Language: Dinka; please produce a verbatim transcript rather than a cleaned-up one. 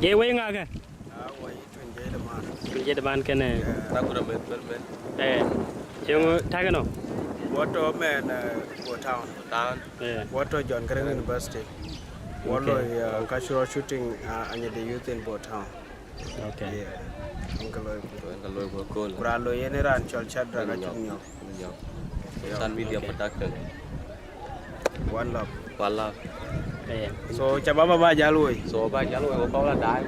Je wei ŋa ke? Ah, wei Tuny Jei Deman. Tuny Jei Deman kënë. Yeah. Tagura men, men, men. Eh, yeŋö tak ënɔ? Wɔ tɔ̈ mɛn, eh, Bor Town. Town. Eh. Wɔ tɔ̈ John Garang University. Wɔ loi, eh, cultural shooting, uh, Anyidi Youth in Bor Town. Okay. Yeah. Yen ka loi ku. Yen ka loi ku akol. Ku raan loi yen raan cɔl Shadrack Acuk Nyok. Nyok. Sun Media Production. One love. One love. Eh. So, ca baba ba jal woi. So, ba jal woi, wɔ kɔn la daai.